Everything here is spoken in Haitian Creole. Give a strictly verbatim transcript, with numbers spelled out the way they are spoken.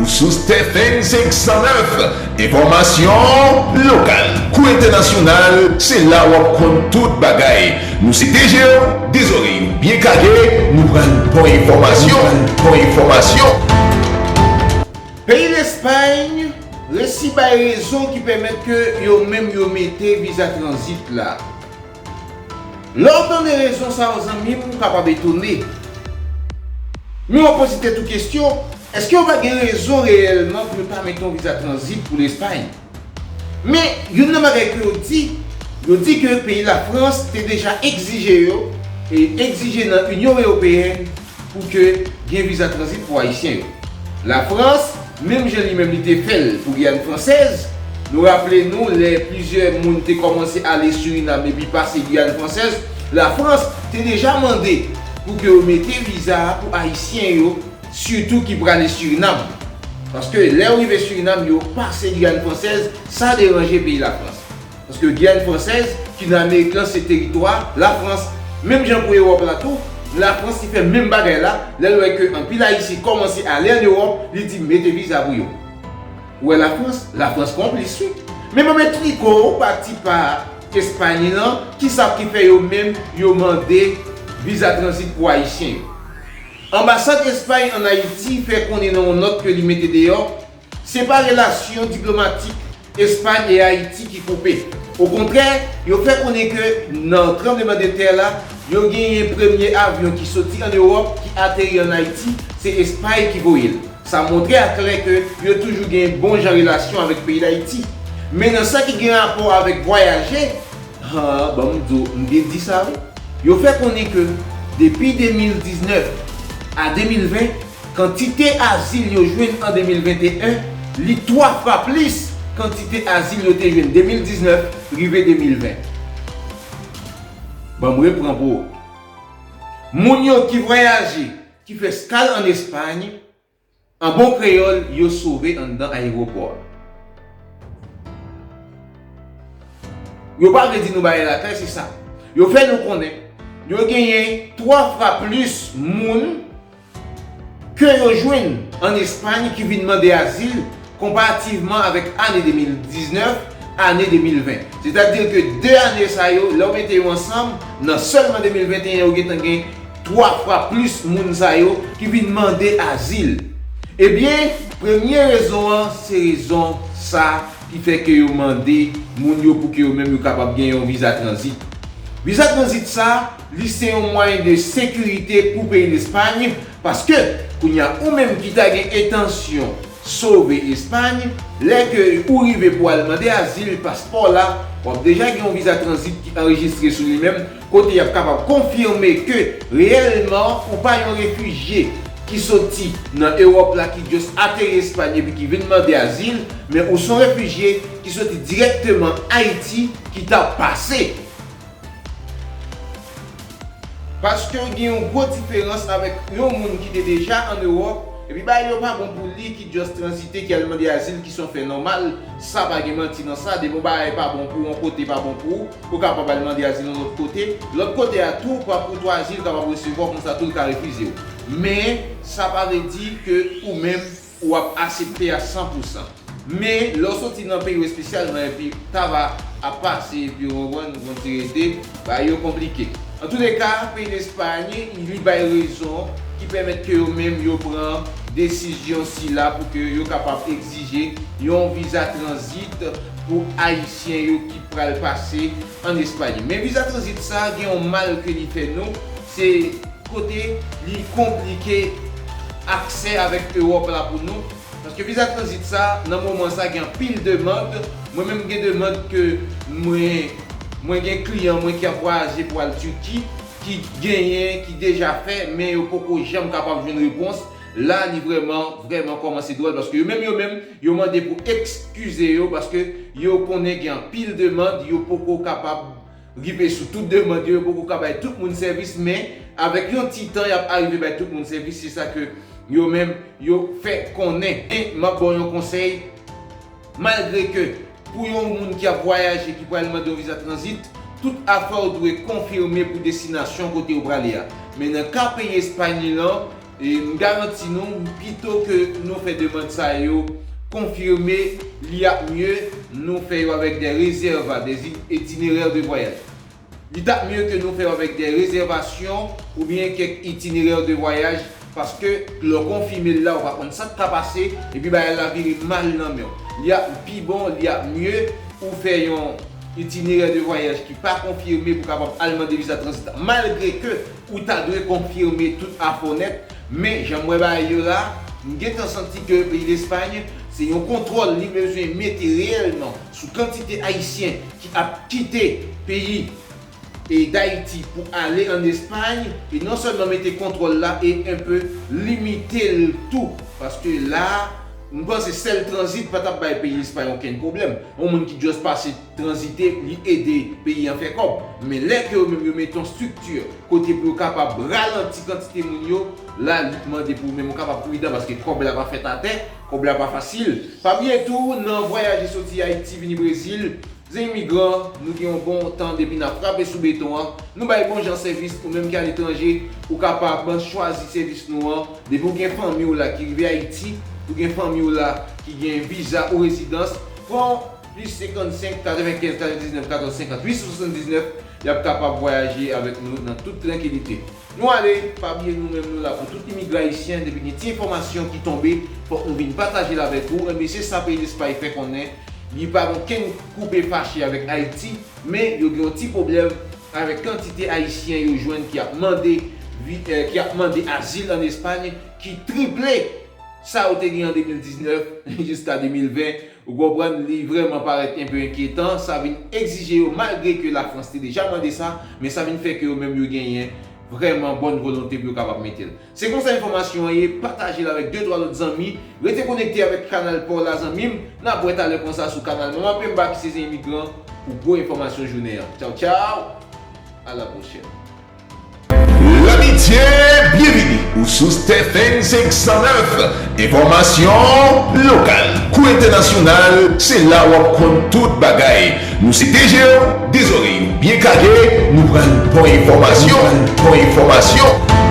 Sou Stephen senk san nèf, enfòmasyon lokal kou entènasyonal, se la w ap konn tout bagay. Nou se de je w, de zòrèy w byen kage, nou pral ba w enfòmasyon, nou pral ba w enfòmasyon. Peyi Lespay resi bay rezon ki pèmèt ke yo menm yo mete viza tranzit la. Lè w tande rezon sa yo, zanmi m, ou kapab etone. Men w ap poze tèt ou kesyon, èske yo pa gen rezon reyèlman pou yo ta mete yon viza tranzit pou Lespay? Men, youn nan bagay ke yo di, yo di ke peyi Lafrans te deja egzije yo, e egzije nan Inyon Ewopeyèn, pou ke gen viza tranzit pou Ayisyen yo. Lafrans, menm jan li menm li te fè l pou Giyàn Fransèz, nou raple nou lè plizyè moun te kòmanse ale Sirinam epi pase Giyàn Fransèz, Lafrans te deja mande pou ke yo mete viza a pou Ayisyen yo, sitou ki prale Sirinam. Paske lè yo rive Sirinam, yo pase Giyàn Fransèz, sa deranje peyi Lafrans. Paske Giyàn Fransèz, ki nan Amerik lan, se teritwa Lafrans. Menm jan pou Ewòp la tou, Lafrans li fè menm bagay la, lè l wè ke anpil Ayisyen kòmanse ale ann Ewòp, li di mete viza pou yo. Ou wè Lafrans? Lafrans konplis, wi. Men ban m eksplike w pa ti pa Espay lan, kisa ki fè yo menm yo mande viza tranzit pou Ayisyen yo. Anbasad Espay ann Ayiti fè konnen nan yon nòt ke li mete deyò, se pa relasyon diplomatik Espay e Ayiti ki koupe. Okontrè, yo fè konnen ke nan tranblemanntè la, yo genyen premye avyon ki soti ann Ewòp ki ateri ann Ayiti, se Espay ki voye l. Sa montre aklè ke yo toujou gen bon jan relasyon avèk peyi Dayiti. Men nan sa ki gen rapò avèk vwayaje, han, ban m di w, m te di sa wi. Yo fè konnen ke depi de mil diznèf a de mil ven, kantite azil yo jwenn an de mil venteyen, li twa fwa plis kantite azil yo te jwenn de mil diznèf rive de mil ven. Ban m repran pou ou. Moun yo ki vwayaje, ki fè eskal ann Espay, an bon kreyòl, yo sove anndan ayewopò a. Yo pa vle di nou bagay la klè, se sa. Yo fè nou konnen yo genyen twa fwa plis moun ke yo jwenn ann Espay ki vin mande azil konparativman avèk ane de mil diznèf, ane de mil ven. Sètadi ke de ane sa yo, lè w mete yo ansanm, nan sèlman de mil venteyen, yo gentan gen twa fwa plis moun sa yo ki vin mande azil. Ebyen, premye rezon an, se rezon sa ki fè ke yo mande moun yo pou ke yo menm yo kapab gen yon viza tranzit. Viza tranzit sa, li se yon mwayen de sekirite pou peyi Lespay, paske kounye a ou menm ki ta gen entansyon sove Espay, lè ke ou rive pou al mande azil, paspò w la, w ap deja gen yon viza tranzit ki anrejistre sou li menm, kote y ap kapab konfime ke reyèlman ou pa yon refijye ki soti nan Ewòp la, ki just ateri Espay epi ki vin mande azil, men ou se yon refijye ki soti dirèkteman Ayiti, ki t ap pase. Paske gen yon gwo diferans avèk yon moun ki te deja ann Ewòp, epi bagay yo pa bon pou li, ki just tranzite, ki al mande azil, ki se yon fè nòmal. Sa pa gen manti nan sa. Depi yon bagay pa bon pou ou, yon kote pa bon pou ou, ou kapab al mande azil yon lòt kote. Lòt kote a tou, pa pou twa azil kapab resevwa w, konsa tou l ka refize w. Men, sa pa vle di ke ou menm, ou ap aksepte a san pou san. Men, lè w soti nan peyi w espesyalman epi ta va ap pase epi w konprann, w konn ti rete, bagay yo konplike. Antouleka, peyi Lespay, li bay rezon ki pèmèt ke yo menm yo pran desizyon sila pou ke yo kapab egzije yon viza tranzit pou Ayisyen yo ki pral pase ann Espay. Men viza tranzit sa gen yon mal ke li fè nou, se kote li konplike aksè avèk Ewòp la pou nou. Paske viza tranzit sa, nan moman sa, gen anpil demann. Mwen menm gen demann ke mwen, mwen gen kliyan mwen ki ap vwayaje pou al Tiki, ki genyen, ki deja fè, men yo poko janm kapab jwenn repons. La, li vrèman, vrèman kòmanse dwòl, paske yo menm, yo menm, yo mande pou eskize yo, paske yo konnen gen anpil demann, yo poko kapab rive sou tout demann yo, yo poko ka bay tout moun sèvis, men avèk yon ti tan, y ap arive bay tout moun sèvis, se sa ke yo menm, yo fè konnen. E m ap ba w yon konsèy, malgre ke pou yon moun ki ap vwayaje, ki pral mande yon viza tranzit, tout afè w dwe konfime pou destinasyon kote w prale a. Men nan ka peyi Espay lan, E m garanti nou, pito ke nou fè demann sa yo konfime, li ap mye nou fè yo avèk de rezèva, de itinerè de vwayaj. Li t ap mye ke nou fè yo avèk de rezèvasyon oubyen kèk itinerè de vwayaj, paske lè w konfime l la, ou pa konn sa k ka pase, epi bagay la vire mal nan men w. Li ap pi bon, li ap mye ou fè yon itinerè de vwayaj ki pa konfime pou kapab al mande viza tranzit la, malgre ke ou ta dwe konfime tout afè w nèt. Men, jan m wè bagay yo la, m gentan santi ke peyi Lespay se yon kontwòl li bezwen mete reyèlman sou kantite Ayisyen ki ap kite peyi e Dayiti pou ale ann Espay, e non sèlman mete kontwòl la e enpe limite l tou, paske la, m panse sèl tranzit pa t ap bay peyi Espay okenn pwoblèm. Yon moun ki just pase tranzite, li ede peyi an fè kòb. Men lè ke yo menm yo mete yon estrikti kote pou yo kapab ralanti kantite moun yo, la li mande pou ou menm ou kapab pridan, paske kòb la pa fèt atè, kòb la pa fasil. Pa bliye tou, nan vwayaje soti Ayiti vini Brezil, zen imigran, nou gen yon bon tan depi n ap frape sou beton an, nou bay bon jan sèvis. Ou menm ki aletranje, ou kapab chwazi sèvis nou an. Depi ou gen fanmi w la ki rive Ayiti, ou gen fanmi w la ki gen viza ou rezidans, pran plis senkannsenk, katrevenkenz, katrevendiznèf, katòz, senkantuit, swasanndiznèf, y ap kapab vwayaje avèk nou nan tout trankilite. Nou ale, pa bliye nou menm nou la pou tout imigran ayisyen, depi gen ti enfòmasyon ki tonbe, fòk nou vin pataje l avèk ou. Enben, se sa peyi Lespay fè konnen, li pa gen okenn koupe fache avèk Ayiti, men yo gen yon ti pwoblèm avèk kantite Ayisyen yo jwenn ki ap mande vi- eh, ki ap mande azil ann Espay, ki triple sa yo te gen an de mil diznèf jiska de mil ven. Ou konprann, li vrèman parèt enpe enkyetan. Sa vin egzije yo, malgre ke Lafrans te deja mande sa, men sa vin fè ke yo menm yo genyen vrèman bòn volonte pou yo kapab mete l. Se konsa enfòmasyon an ye, pataje l avèk de twa lòt zanmi. Rete konekte avèk kanal pa w la, zanmi m. N ap wè talè konsa sou kanal Manman Pemba ki se zen imigran pou gwo enfòmasyon jounen an. Tchaw, tchaw! A la pwochèn. Lamitye, byenvini ou sou Stephen senk san nèf. Enfòmasyon lokal kou entènasyonal, se la w ap konn tout bagay. Nou se de je w, de zòrèy ou byen kale, nou pral ba w enfòmasyon, nou pral ba w enfòmasyon.